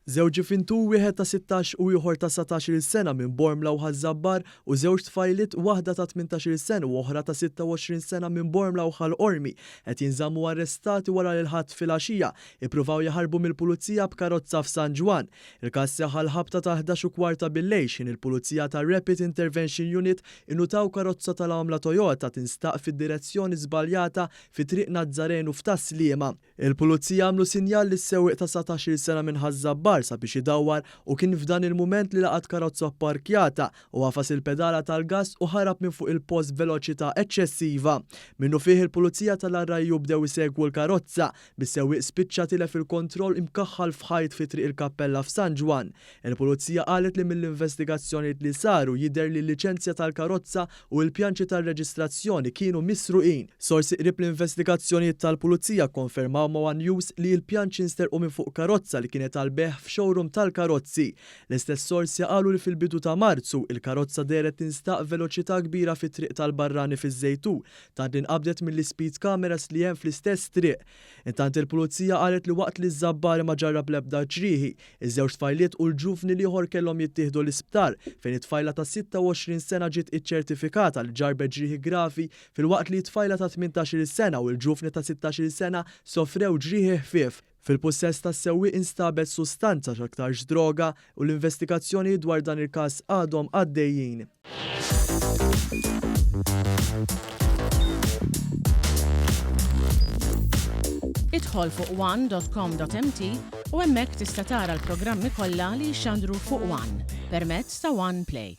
Żewġ ifintur wieħed ta' 16 u ieħor ta' 17-il sena minn Bormla u Ħaż-Żabbar u żewġ tfajliet waħda ta' 18-il sena u oħra ta' 26 sena minn Bormla u Ħal Qormi qed jinżammu arrestati wara li l-Ħadd filgħaxija ippruvaw jaħarbu mill-Pulizija b'karozza f'San Ġwann. Il-każ seħħ għall-ħabta tal-11 u kwart ta' billejl x'ħin il-Pulizija tar-Rapid Intervention Unit innutaw karozza tal-għamla Toyota tinstaq fid-direzzjoni żbaljata fi Triq Nazzarenu f'Tas-Sliema. Il-Pulizija għamlu sinjal lis-sewwieq ta' 19-il sena minn Ħaż-Żabbar sabiex idawwar u kien f'dan il-mument li laqat karozza pparkjata u għafas il-pedala tal-gass u ħarab minn fuq il-post b'veloċità eċċessiva. Minnufih il-Pulizija tal-RIU bdew isegwu l-karozza, bis-sewwieq spiċċa tilef il-kontroll imkaħħal f'ħajt fi Triq il-Kappella f'San Ġwann. Il-Pulizija qalet li mill-investigazzjonijiet li saru jidher li l-liċenzja tal-karozza u l-pjanċi tar-reġistrazzjoni kienu misruqin. Sorsi qrib l-investigazzjonijiet tal-Pulizija kkonfermaw ma' one News li l-pjanċi nsterqu minn fuq karozza li kienet għall-bejgħ f'showroom tal-karozzi. L-istess sorsi qalu li fil-bidu ta' Marzu, il-karozza dehret tinstaq b'veloċità kbira fit-Triq tal-Barrani fiż-Żejtun, tant li nqabdet mill-ispeed cameras li hemm fl-istess triq. Intant il-Pulizija qalet li waqt li ż-Żabbari ma ġarrab l-ebda ġrieħi, iż-żewġ tfajliet u l-ġuvni l-ieħor kellhom jittieħdu l-isptar fejn it-tfajla ta' 26 sena ġiet iċċertifikata li ġarrbet ġrieħi gravi filwaqt li t-tfajla ta' 18-il sena u l-ġuvni ta' 16-il sena sofrew ġrieħi ħfief. Fil-pussess tas-sewwieq instabet sustanza x'aktarx droga u l-investigazzjonijiet dwar dan il-każ għadhom għaddejjin. Idħol fuq one.com.mt u hemmhekk tista' tara l-programmi kollha li jixxandru fuq One permezz ta' One Play.